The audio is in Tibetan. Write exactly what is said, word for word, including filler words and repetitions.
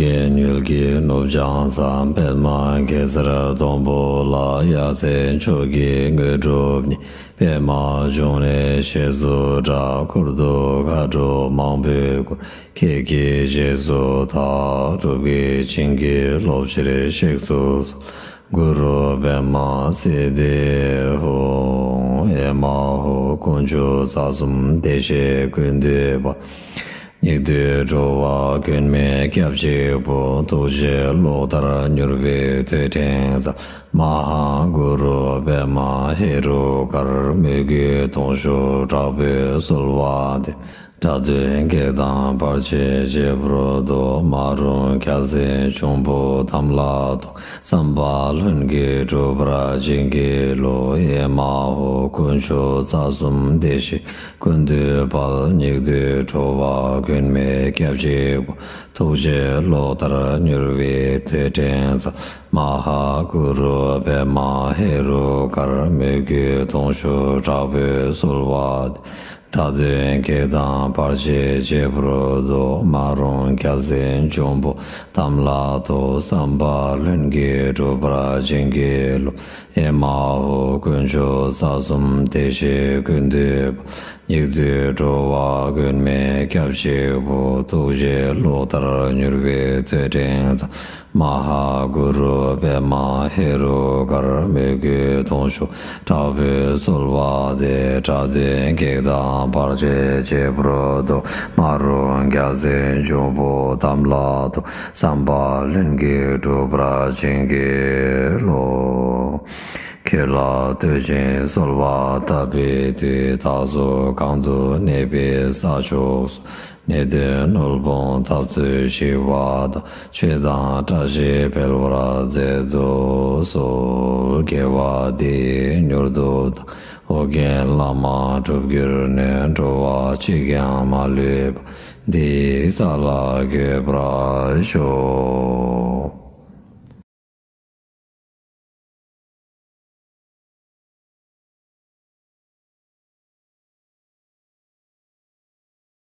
གི་མྱུལ་གྱི་ནུབ་བྱང་མཚམས། པདྨ་གེ་སར་སྡོང་པོ་ལ། ཡ་མཚན་མཆོག་གི་དངོས་གྲུབ་བརྙེས། པདྨ་འབྱུང་གནས་ཞེས་སུ་གྲགས། འཁོར་དུ་མཁའ་འགྲོ་མང་པོས་བསྐོར། ཁྱེད་ཀྱི་རྗེས་སུ་བདག། སྒྲུབ་ཀྱི་བྱིན་གྱིས་རློབ་ཕྱིར་གཤེགས་སུ་གསོལ། གུ་རུ་པདྨ་སིདྡྷི་ཧཱུྃ། ཨེ་མ་ཧོ། དཀོན་མཆོག་རྩ་གསུམ་བདེ་གཤེགས་ཀུན་འདུས་དཔལ། སྙིགས་དུས་འགྲོ་བ་མགོན་མེད་སྐྱབས་གཅིག་པུ། ཐུགས་རྗེ་གློག་ལྟར་མྱུར་བའི་ཐོད་ཕྲེང་རྩལ། མ་ཧཱ་གུ་རུ་པདྨ་ཧེ་རུ་ཀར། མོས་གུས་དུང་ཤུགས་དྲག་པོས་གསོལ་བ་འདེབས། སྒྲ་དོན་བགེགས་དང་བར་ཆད་བྱེད་པར་འདོད། མ་རུངས་རྒྱལ་མཚན་འབྱུང་པོ་དམ་ལ་ཐོངས། བསམ་པ་ལྷུན་གྱིས་འགྲུབ་པར་བྱིན་གྱིས་རློབས། ཨེ་མ་ཧོ། དཀོན་མཆོག་རྩ་གསུམ་བདེ་གཤེགས་ཀུན་འདུས་དཔལ། སྙིགས་དུས་འགྲོ་བ་མགོན་མེད་སྐྱབས་གཅིག་པུ། ཐུགས་རྗེ་གློག་ལྟར་མྱུར་བའི་ཐོད་ཕྲེང་རྩལ། མ་ཧཱ་གུ་རུ་པདྨ་ཧེ་རུ་ཀར། མོས་གུས་དུང་ཤུགས་དྲག་པོས་གསོལ་བ་འདེབས། སྒྲ་དོན་བགེགས་དང་བར་ཆད་བྱེད་པར་འདོད། མ་རུངས་རྒྱལ་མཚན་འབྱུང་པོ་དམ་ལ་ཐོངས། བསམ་པ་ལྷུན་གྱིས་འགྲུབ་པར་བྱིན་གྱིས་རློབས། ཨེ་མ་ཧོ། དཀོན་མཆོག་རྩ་གསུམ་བདེ་གཤེགས་ཀུན་འདུས་དཔལ། སྙིགས་དུས་འགྲོ་བ་མགོན་མེད་སྐྱབས་གཅིག་པུ། ཐུགས་རྗེ་གློག་ལྟར་མྱུར་བའི་ཐོད་ཕྲེང་རྩལ། མ་ཧཱ་གུ་རུ་པདྨ་ཧེ་རུ་ཀར། མོས་གུས་དུང་ཤུགས་དྲག་པོས་གསོལ་བ་འདེབས། སྒྲ་དོན་བགེགས་དང་བར་ཆད་བྱེད་པར་འདོད། མ་རུངས་རྒྱལ་མཚན་འབྱུང་པོ་དམ་ལ་ཐོངས། བསམ་པ་ལྷུན་གྱིས་འགྲུབ་པར་བྱིན་གྱིས་རློབས། ཁྱེད་ལ་བསྟོད་ཅིང་གསོལ་བ་བཏབ་པའི་མཐུས། བདག་སོགས་གང་དུ་གནས་པའི་ས་ཕྱོགས་སུ། ནད་གདོན་གནོད་སྤོང་ཐབས་ཚུལ་ཞི་བ་དང་། ཆོས་དང་བཀྲ་ཤིས་འཕེལ་བར་མཛད་དུ་གསོལ། དགེ་བ་འདི་ཡིས་མྱུར་དུ་བདག། ཨོ་རྒྱན་བླ་མ་སྒྲུབ་གྱུར་ནས། འགྲོ་བ་གཅིག་ཀྱང་མ་ལུས་པ། འདི་ཡི་ས་ལ་འགོད་པར་ཤོག།